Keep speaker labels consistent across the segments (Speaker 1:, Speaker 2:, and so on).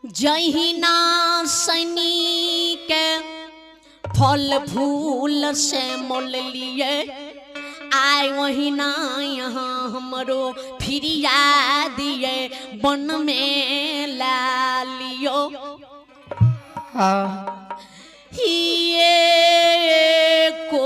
Speaker 1: जहिना शनि के फल फूल से मोल लिए, आय वहिना यहाँ हमरो फिरिया दिए वन में ला लियो।
Speaker 2: हाँ।
Speaker 1: ये को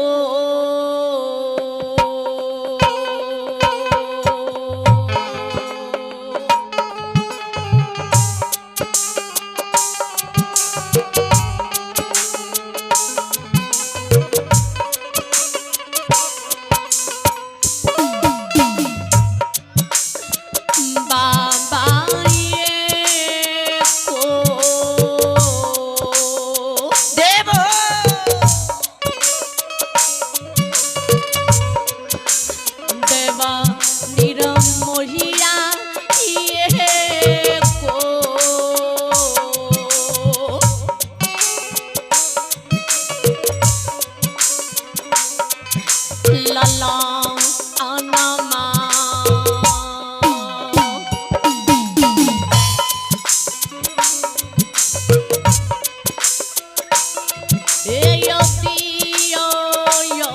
Speaker 1: बाबा ये को
Speaker 2: देव
Speaker 1: देवा निरमोहिया ये को लला अनमा। ए यो दियो यो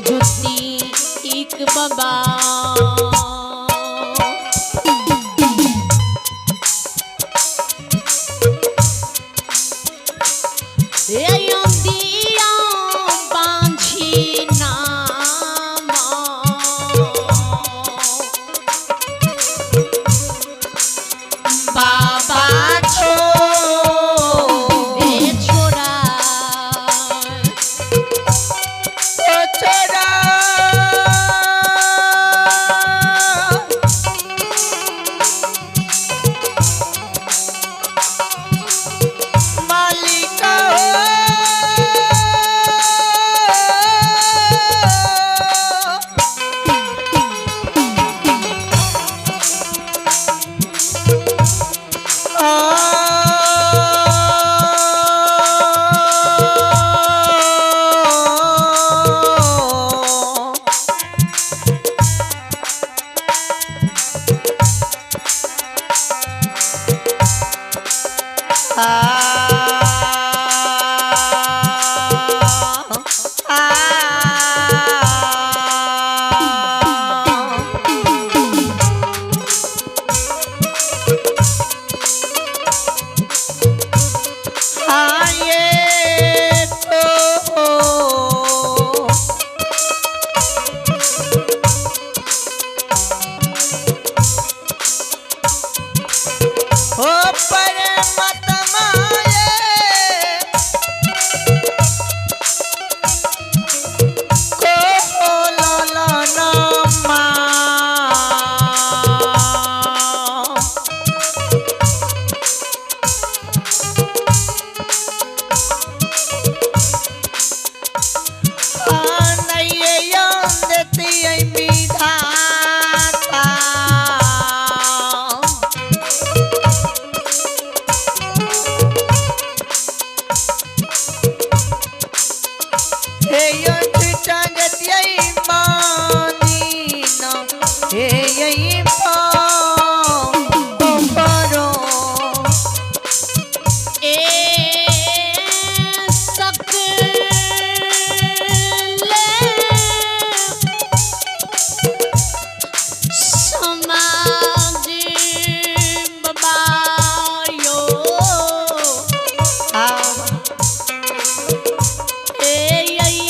Speaker 1: जुत्ती एक बाबा। ए यो दिया बांझी नाम बाबा
Speaker 2: छो
Speaker 1: ए छोरा
Speaker 2: ओ छोरा मालिका हो। हो परमात्मा ये को लाला नामा। विधाता। हे परो
Speaker 1: ए सकले समाज बाबायो ए आई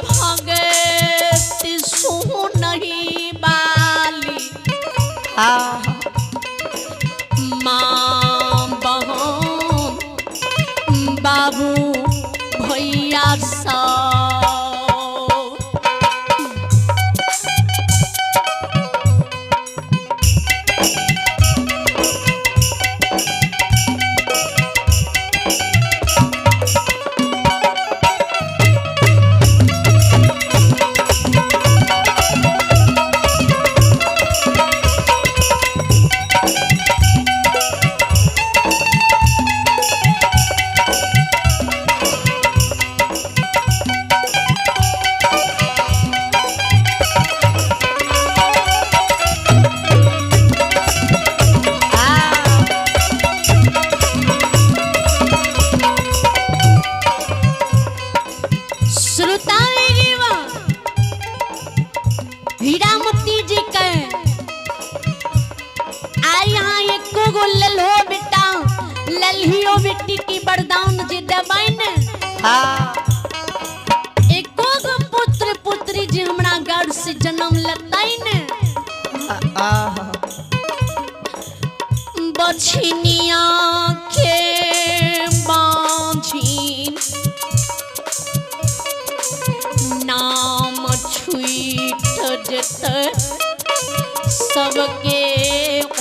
Speaker 1: भगत सुनहि बाली माँ बहन बाबू भैया सब। देबै ने।
Speaker 2: हाँ।
Speaker 1: एको गो पुत्र पुत्री जे हमरा गर्भ से जन्म लेतै ने।
Speaker 2: आहा।
Speaker 1: बछिनिया के बाझिन नाम छुइट जेतै, सबके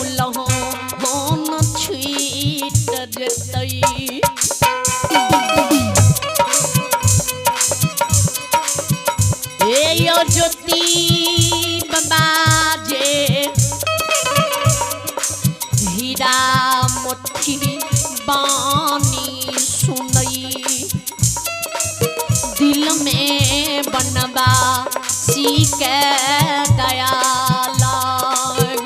Speaker 1: उलहन छुइट जेतै। हे यो ज्योति बाबा जे हीरा मोती बानी सुनई, दिल में बनबा सीके दया लाग।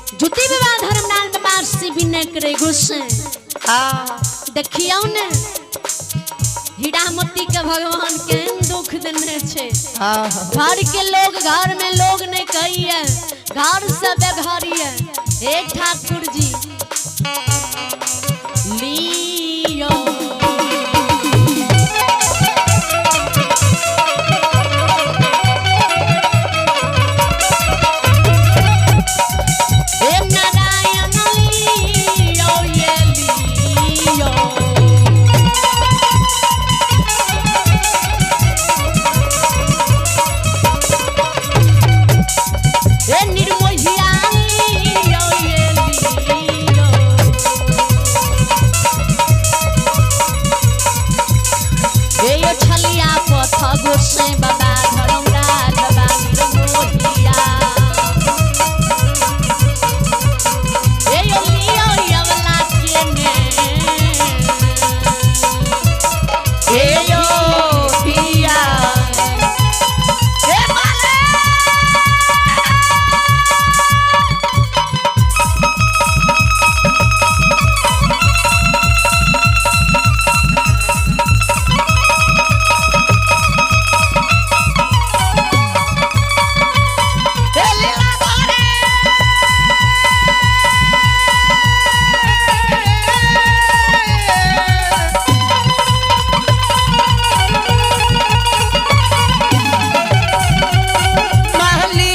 Speaker 1: ज्योति बाबा धर्मनाथ बाबा से विनय करे गुस्से।
Speaker 2: हाँ।
Speaker 1: देखियौ ने हीरा मोती के भगवान केहन दुख देने छै।
Speaker 2: हाँ।
Speaker 1: घर के लोग घर में लोग नहीं कहिए, घर से बेघरिए। हे ठाकुर जी लियो हे नारायण लियो ये लियो। हे निर्मोहिया लियो ये लियो। हे यो छलिया पथ गोसाई बाबा धर्मराज बाबा निर्मोहिया। हे यो लियो यवला के ने।
Speaker 2: हे यो पिया। हे माले। हे लीला धारे। महली।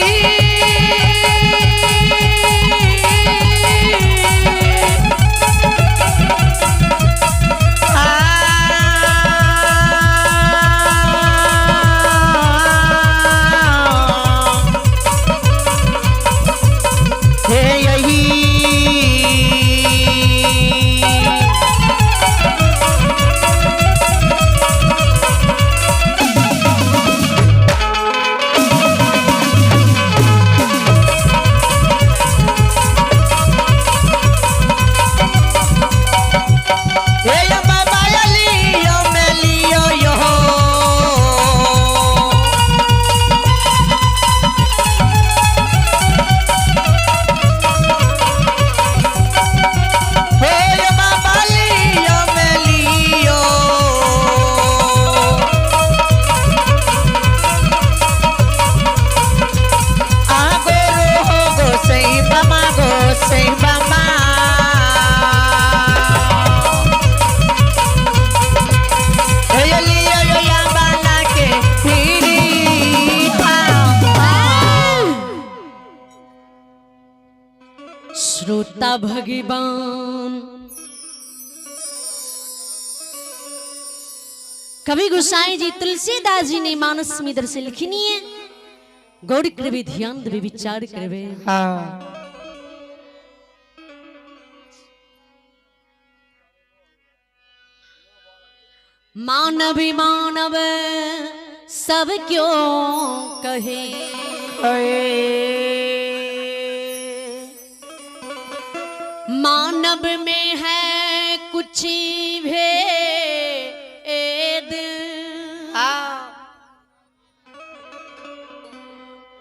Speaker 2: हे यही। हे यो बाबा लियो मैं लियो यो। हे यो बाबा लियो मैं लियो। आगो रो गोसई बाबा गोसई बाबा। हे यो लियो यो या बाला के पीरी।
Speaker 1: श्रोता भगवान कवि गोसाई जी तुलसीदास जी ने मानस में दर से लिखनी है। गौर करबे, ध्यान देवे, विचार करबे।
Speaker 2: हाँ।
Speaker 1: मानव मानव सब क्यों कहे, मानव में है कुछ भेद,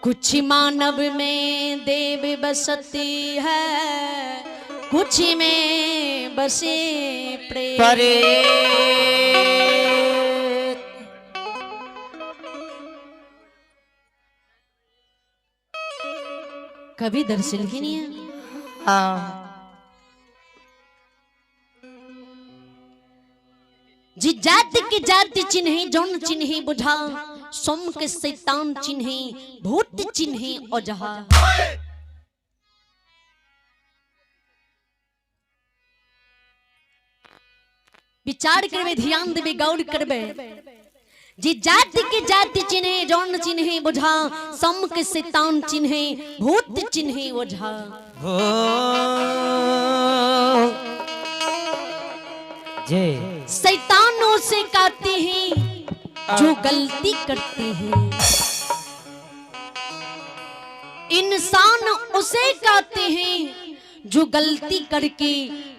Speaker 1: कुछ मानव में देव बसती है, कुछ में बसे प्रेम।
Speaker 2: परे
Speaker 1: कभी दर्शन की नहीं है।
Speaker 2: हाँ।
Speaker 1: जी जाति के जाति चिन्हे जौन चिन्हे बुझा, सोम के शैतान चिन्हे भूत चिन्हे ओझा। विचार करबे, ध्यान देबे, गौर करबे। जी जाति के जाति चिन्हे जौन चिन्हे बुझा, सम के शैतान चिन्हे भूत चिन्हे ओझा।
Speaker 2: हो जय।
Speaker 1: शैतानों से कहते हैं जो गलती करते हैं, इंसान उसे कहते हैं जो गलती करके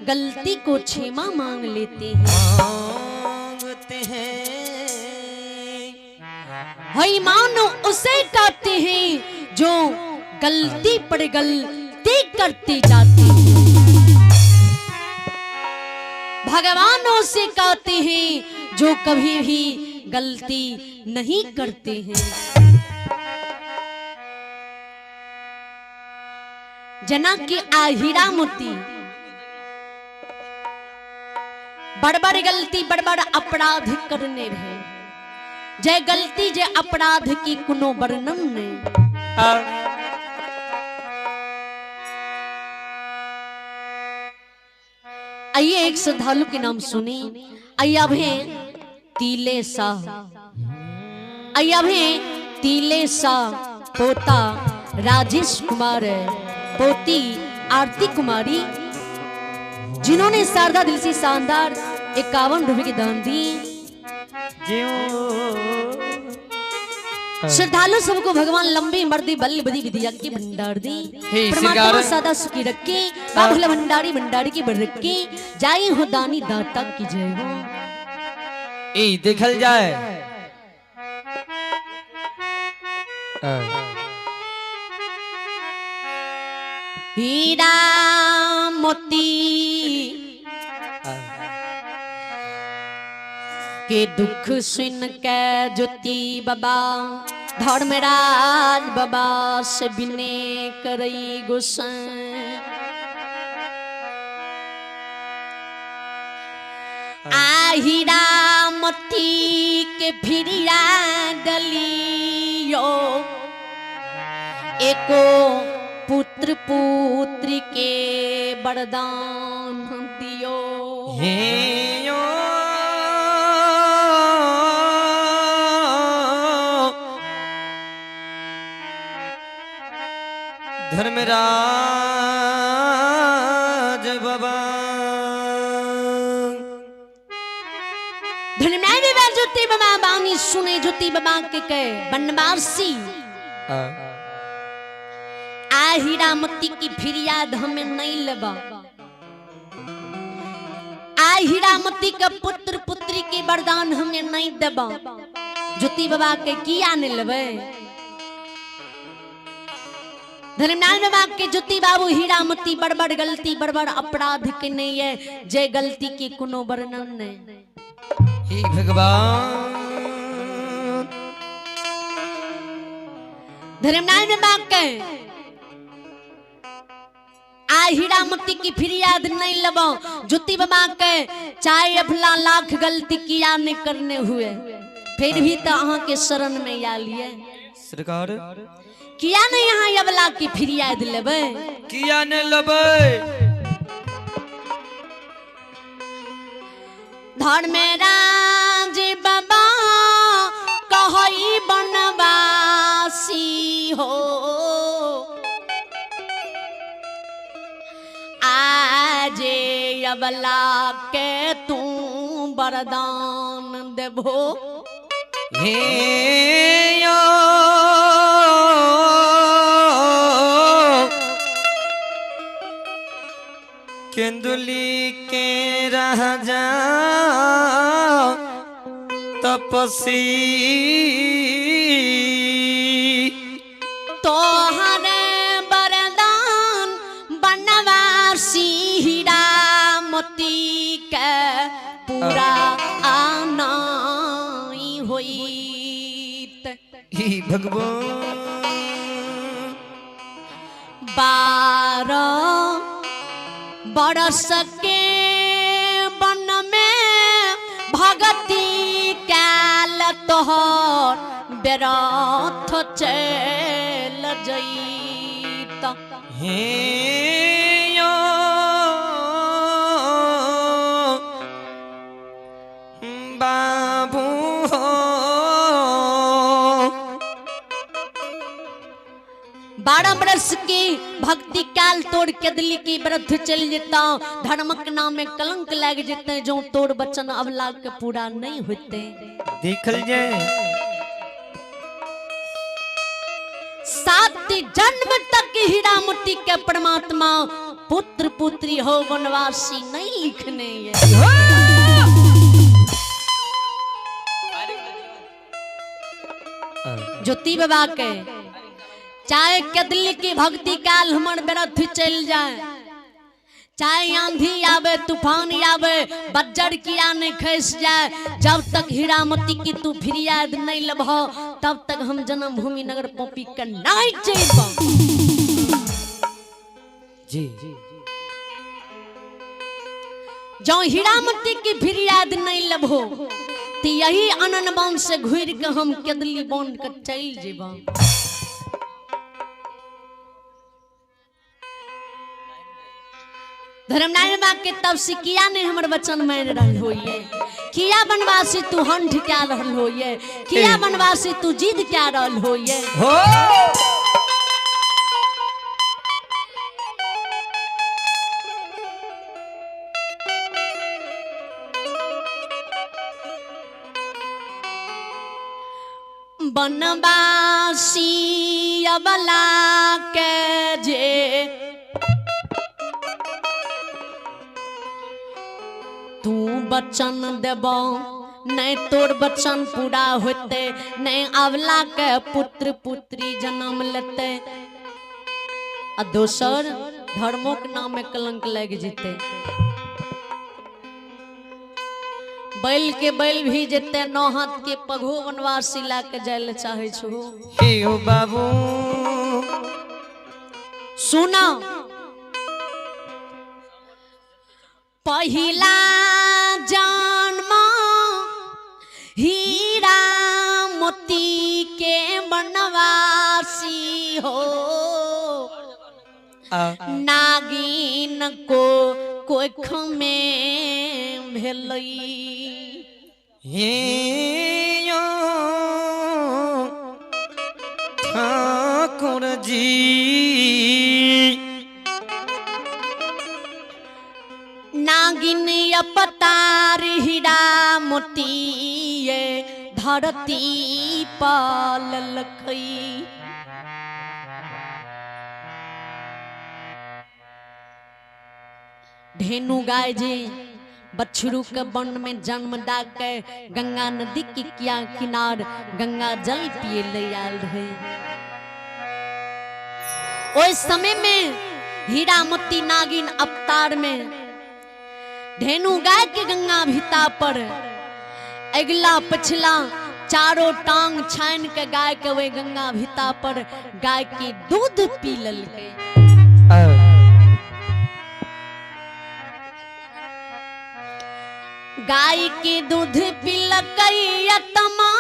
Speaker 1: गलती को क्षमा मांग लेते हैं।
Speaker 2: मांगते हैं।
Speaker 1: ईमान उसे कहते हैं जो गलती पर गलती करते जाते हैं। भगवान उसे कहते हैं जो कभी भी गलती नहीं करते हैं। जना की आ हीरा मोती बड़बड़ गलती बड़बड़ अपराध करने रहे, जय गलती जय अपराध की कोनो वर्णन नहीं। आइए एक श्रद्धालु के नाम सुनी। आइए अभे तीले सा, आइए अभे तीले सा पोता राजेश कुमार, पोती आरती कुमारी, जिन्होंने शारदा दिल से शानदार 51 रुपए के दान दिए। श्रद्धालु सबको भगवान लंबी मर्दी बल बदी विद्या की भंडार दी, परमात्मा सदा सुखी रखे, बाबुल भंडारी भंडारी की बर रखे, जाई हो दानी दाता की जय हो।
Speaker 2: ए देखल जाए।
Speaker 1: हीरा मोती के दुख सुन के ज्योति बाबा धर्मराज बाबा से बिने करई गोसाई। आ हीरा मोती के फिरिया डलियो एको पुत्र पुत्री के वरदान दियो।
Speaker 2: हे यो धर्मराज बाबा।
Speaker 1: धर्मराज बाबा ज्योति बाबा बानी सुने ज्योति बाबा के कहे बनवासी आ हीरामती की फिरियाद हमें नहीं लेबा, आ हीरामती का पुत्र पुत्री के वरदान हमें नहीं देबा। ज्योति बाबा के किया नहीं लेबे? धर्मनारायण बाबा के ज्योति बाबू हीरामती बड़बड़ गलती बड़बड़ अपराध के नहीं है, जय गलती के कोनो वर्णन नहीं।
Speaker 2: हे भगवान।
Speaker 1: धर्मनारायण बाबा के आ हीरामती की फिरियाद नहीं लबो। ज्योति बाबा के चाहे अफला लाख गलती किया नहीं करने हुए, फिर भी तो अहाँ के शरण में आ लिए।
Speaker 2: सरकार
Speaker 1: किया नहीं यहाँ अबला की फिरियाद लेबे?
Speaker 2: किया ने लेबे?
Speaker 1: धर्मराज बाबा कहई बनवासी हो, आज अबला के तू वरदान देबो।
Speaker 2: हे यो केंदुली के राजा तपसी
Speaker 1: तोहरे वरदान बनवासी हीरामती के पूरा आना होइत।
Speaker 2: हे भगवान।
Speaker 1: 12 बरस के वन में भगती कैल तोहर बेरथ चल जैत।
Speaker 2: हे यो बाबू हो।
Speaker 1: 12 बरस की भक्ति काल तोड़ के दिल्ली की व्रत चल जेता, धर्मक नाम में कलंक लाग जेते, जो तोड़ बचन अवला के पूरा नहीं होते।
Speaker 2: देखल जाए।
Speaker 1: 7 जन्म तक हीरामती के परमात्मा पुत्र पुत्री हो वनवासी नहीं लिखने ये। ज्योति बाबा के चाहे कदली की भक्ति काल हमर व्यर्थ चल जाए, चाहे आंधी आवे तूफान आवे बज्जर किया नहीं खस जाए, जब तक हीरामती की तू फिरियाद नहीं लभो तब तक हम जन्मभूमि नगर पोपी के नहीं चलबो।
Speaker 2: जी
Speaker 1: जो हीरामती की फिरियाद नहीं लभो तो यही अनन वन से घुर के हम केदली वन के चल जेबो। धर्मनारायण बाबा के तब से किया नहीं हमर वचन मान रहल होइए, किया बनवासी तू हंठ क्या रहल होइए, किया बनवासी तू जिद क्या रहल होइए।
Speaker 2: हो
Speaker 1: बनवासी अबला के जे तू बचन देबो नहीं तोर बचन पूरा होते, नहीं अवला के पुत्र पुत्री जन्म लेते आ दोसर धर्मों के नाम में कलंक लग जेते। बैल के बैल भी जेते 9 हाथ के पगो वनवासी ला के जाय ले चाहे छो।
Speaker 2: हे ओ बाबू
Speaker 1: सुना, पहिला जन्म हीरा मोती के बनवासी हो, नागिन को कोख में भेलई।
Speaker 2: हे यो ठाकुर जी
Speaker 1: नागिन अवतार हीरा मोती धरती पाललकई। धेनु गाय जी बछरू के वन में जन्म दा के गंगा नदी की किया किनार गंगा जल पिए ले आयल रहे। ओइ समय में हीरामती नागिन अवतार में धेनु गाय के गंगा भिता पर अगला पछला चारों टांग छान के गाय के वही गंगा भिता पर गाय के दूध पी ललकै। गाय के दूध पिलकै अतमा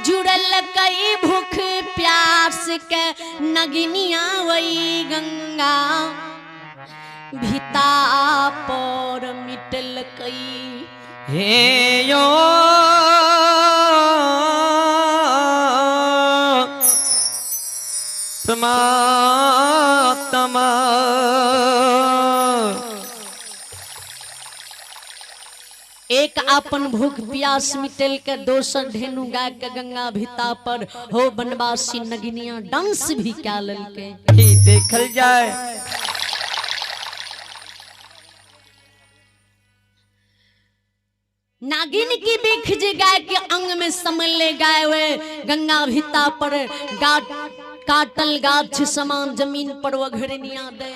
Speaker 1: जुड़ल कई भूख प्यास के नगिनिया वही गंगा भिता पर मिटल कई।
Speaker 2: हे यो परमात्मा
Speaker 1: एक आपन भूख प्यास मिटल के दोसर धेनु गाय के गंगा भिता पर हो बनवासी नगिनिया डांस भी क्या ललके।
Speaker 2: देखल जाए।
Speaker 1: नागिन की बिख जे गाय के अंग में समल ले गाय हुए गंगा भिता पर काटल गाछ समान जमीन पर वघरनिया दे।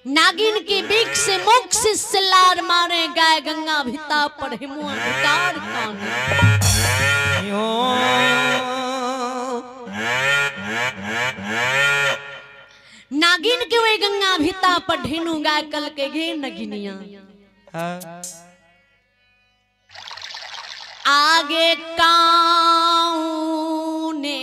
Speaker 1: नागिन की बिख से मुख से सिलार मारे गाय गंगा भिता पर हिमुआ धिकार काने। नागिन के वे गंगा भिता पर ढेनू गाय कल के गे नगिनिया आगे काउने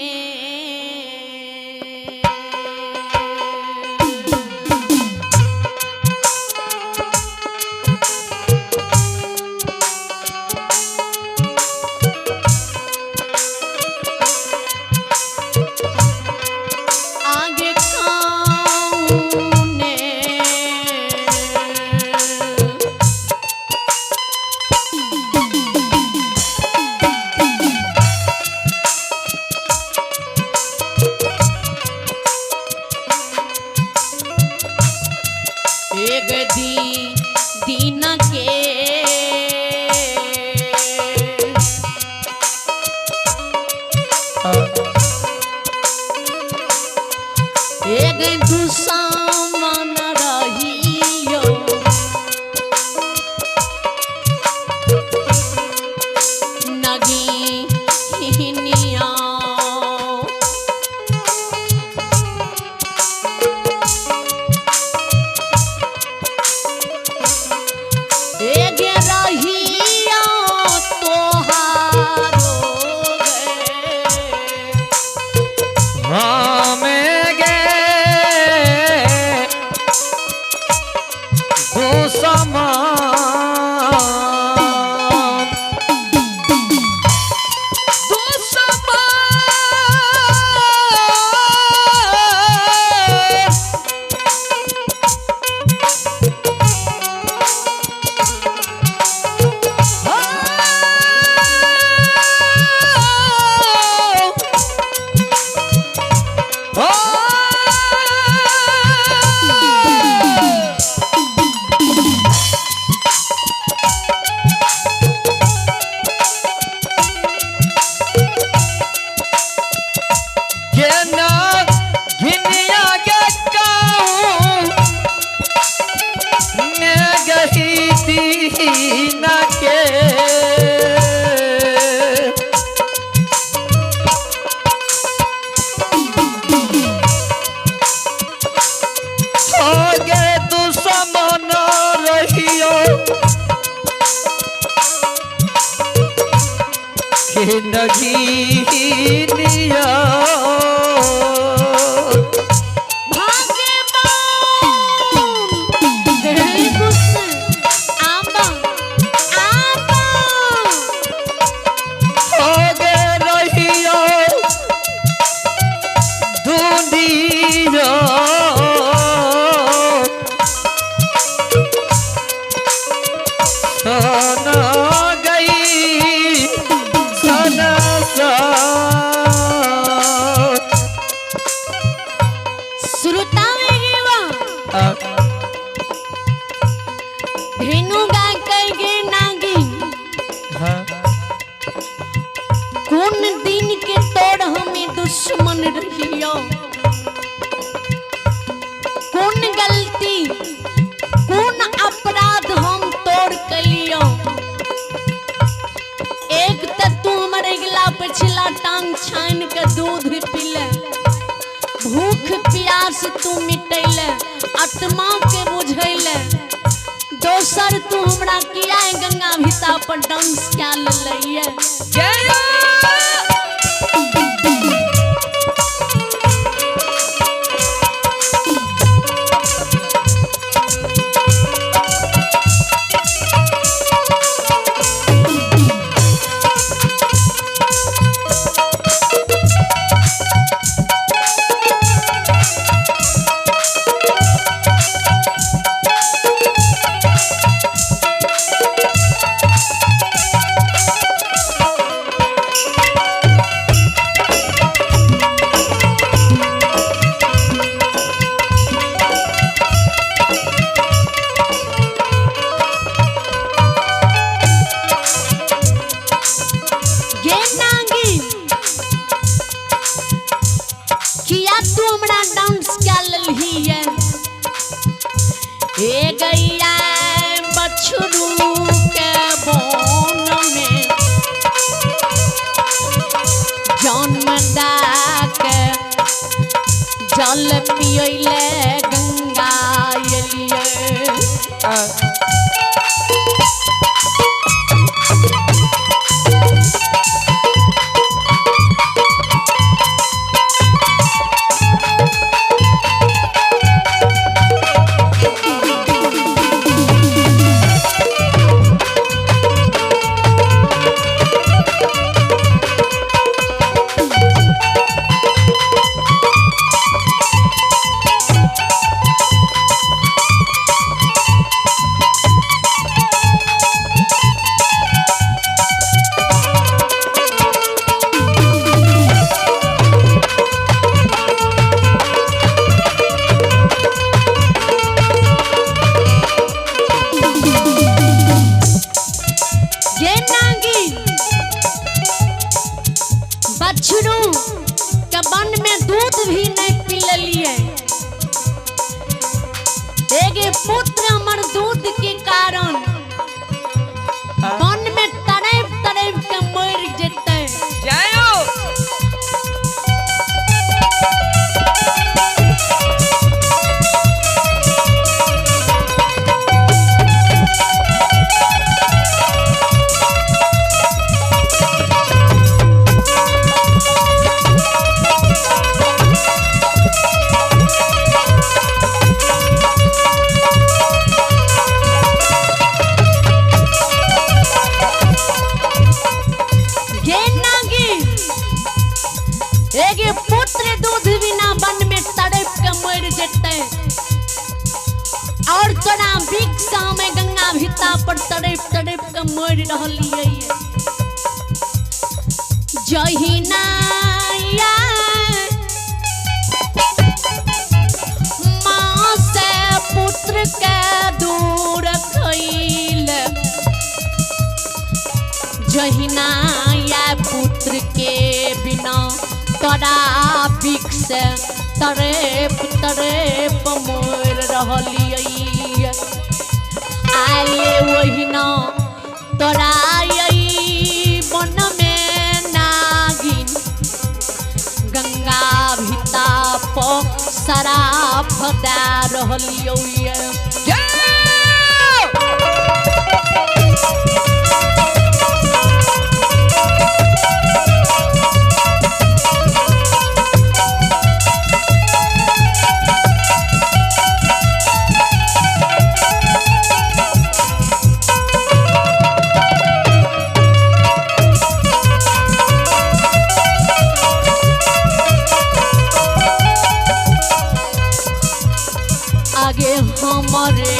Speaker 1: आगे काउने एक दी दीन के एक दुश्मन रहियो नगी एक रहियो तोहारो गे।
Speaker 2: हमें गे दुश्मन दुश्मन के होगे दुश्मन रहियो कि नगीनिया
Speaker 1: भाग्यवान गुस्सा आबा आबा
Speaker 2: होगे रहियो दुनिया सना गई सना सा
Speaker 1: श्रोतावे गेवा धेनु गाय कह गे नागिन कौन दिन के तोड़ हमें दुश्मन रहियो, कौन गलती कौन अपराध हम तोड़ कलियो। एक त तू हमर अगिला पछिला टांग छान के दूध पीले, भूख प्यास तू मिटैले, आत्मा के बुझैले। दोसर तू हमरा किया गंगा भिता पर डांस क्या ललैया। गे नागिन किया तू हमरा डांस क्या ललही है। ए गैया बछरू के बोन में जन्म के जल पियले गंगा एलिए। पुत्र हमर दूध के कारण वन में तड़प तड़प के मर जेतै।
Speaker 2: जय हो।
Speaker 1: गे नागी, एगे पुत्र दूध बिना वन में तड़प के मर जेतै और तोरा भिक्षा में गंगा भिता पर तड़प तड़प के मर रहलियै। जहिना या माँ से पुत्र के दूर खैल, जहिना या पुत्र के बिना तोरा भिक्ष से तड़प तड़प मर रहलियै, आले ओहिना तोरा यही वन में नागिन गंगा भिता पर शराफ दए रहलियै।
Speaker 2: जय।
Speaker 1: आगे हमारे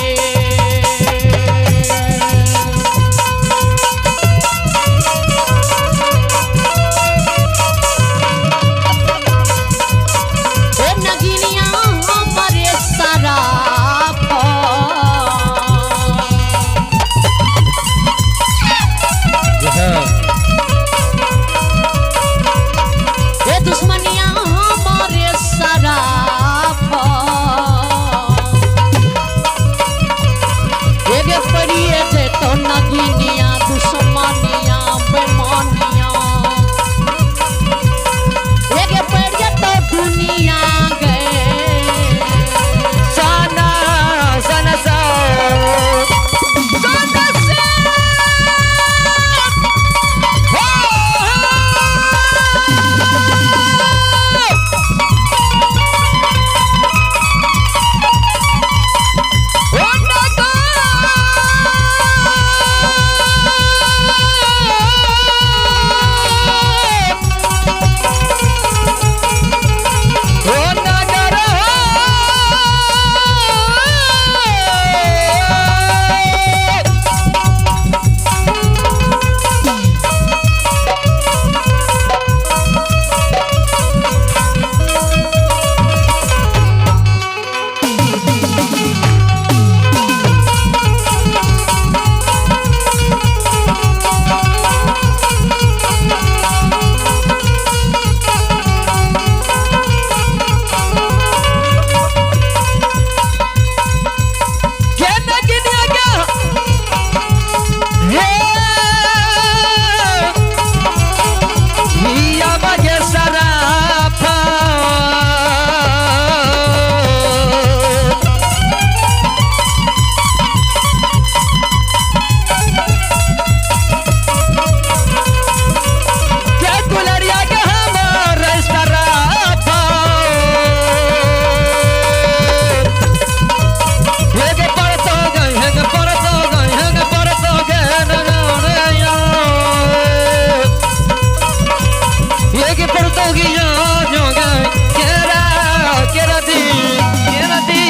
Speaker 1: ओ नगिनिया हमारे सराफ। ए दुश्मनिया हमारे सराफ। एगे पड़िए जे तो नगिनिया दुश्मनिया बेमानिया, एगे पड़िए तो दुनिया गए।
Speaker 2: साना साना सा साना सा हो हो नागा। ओ नागर क्या नगिनिया क्या ये हिया बजे सराफा। क्या गुलरिया के हमार सराफा। हेगे परतो गए, हेगे परतो गए, हेगे परतो गए नगाड़िया। हेगे परतो गिया जो गए, केरा केरा दी केरा दी।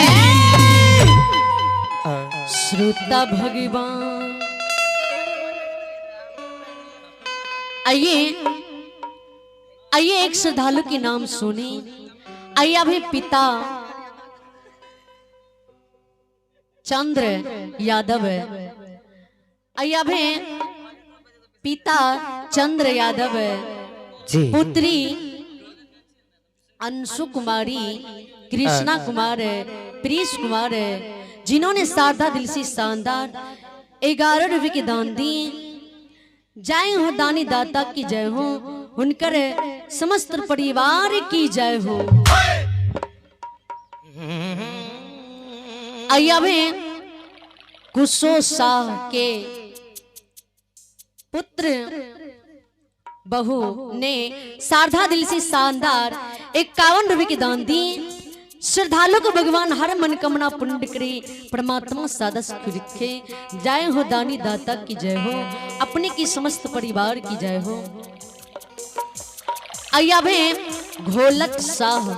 Speaker 1: श्रोता भगवान, आइए आइए एक श्रद्धालु के नाम सुने। आइए अभी पिता चंद्र यादव है, आइए अभी पिता चंद्र यादव है,
Speaker 2: जी
Speaker 1: पुत्री अंशु कुमारी, कृष्णा कुमार है, प्रीश कुमार है, जिन्होंने शारदा दिल से शानदार 11 रुपए के दान दिए। जय हो दानी दाता की जय हो, उनकर समस्त परिवार की जय हो। आइए कुशो शाह के पुत्र बहू ने शारदा दिल से शानदार 51 रुपए के दान दिए। श्रद्धालु को भगवान हर मनकामना पूर्ण करे, परमात्मा सदा सुख रखे। जय हो दानी दाता की जय हो, अपने की समस्त परिवार की जय हो। अय्याभे घोलट शाह,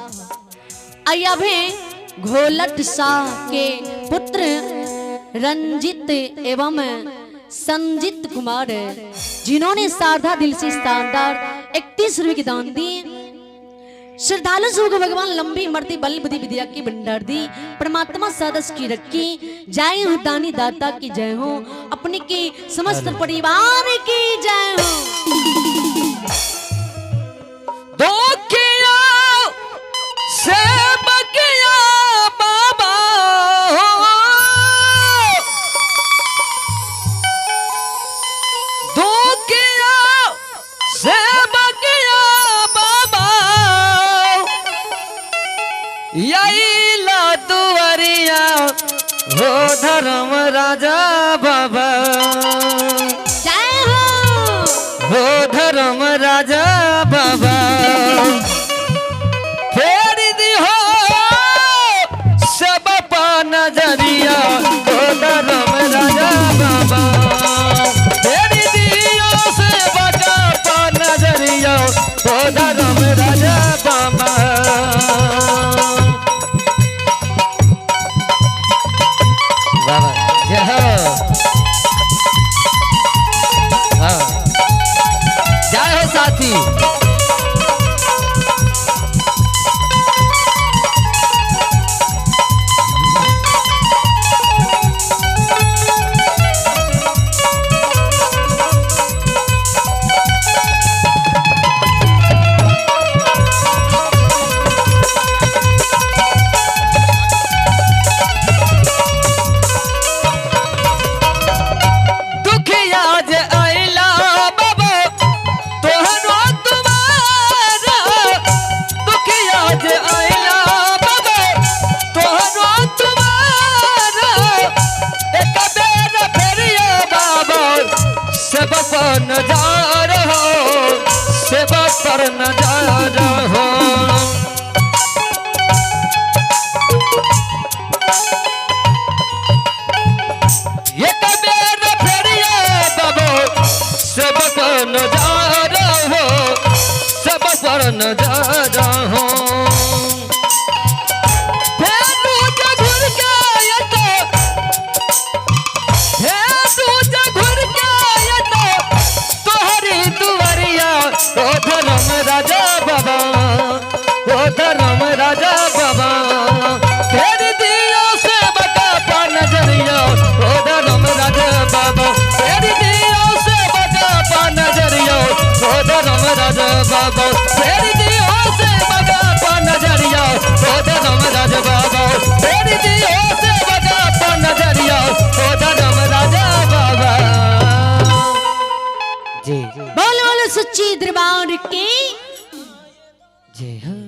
Speaker 1: अय्याभे घोलट शाह के पुत्र रंजित एवं संजित कुमार, जिन्होंने शारदा दिल से शानदार 31 रुपए के दान दिए। श्रद्धालु सुख भगवान लंबी मर्दी बल बुद्धि विद्या की भंडार दी, परमात्मा सदस्य की रखी। जय हो दानी दाता की जय हो, अपने के समस्त परिवार की जय हो।
Speaker 2: दुखिया से बकिया बाबा हो, दुखिया से बकिया बाबा, यही दुआरिया हो धर्म राजा बाबा,
Speaker 1: जय हो
Speaker 2: हो धर्म राजा बाबा, फेर दी हो सब नजरिया, हो धर्म राजा बाबा, फेर दियो सब नजरिया, हो धर्म राजा बाबा। बाबा जय हो। हाँ। जय हो साथी। दुखिया जे आइला बाबा तोहरो तुम्हारा, दुखिया जे आइला बाबा तोहरो तुम्हारा, एक बेर फेरिया बाबा सेवा पर नजार हो, सेवा पर नजार हो। एक बेर फेरिया बाबा सेवक नजार हो, सब पर नजार हो। फेरू जे घुर के अयतो, फेरू जे घुर के अयतो, तोहरी दुआरिया, ओ धर्म राजा बाबा, ओ धर्म राजा बाबा, फेर दियो सेवक पर नजरिया, ओ धर्म राजा बाबा, फेर दियो सेवक पर नजरिया, ओ धर्म राजा बाबा, फेर दियो सेवक पर नजरिया, ओ धर्म राजा बाबा, फेर दियो सेवक पर नजरिया, ओ धर्म राजा बाबा। जी
Speaker 1: बोलो बोलो सच्ची दरबार की
Speaker 2: जय हो।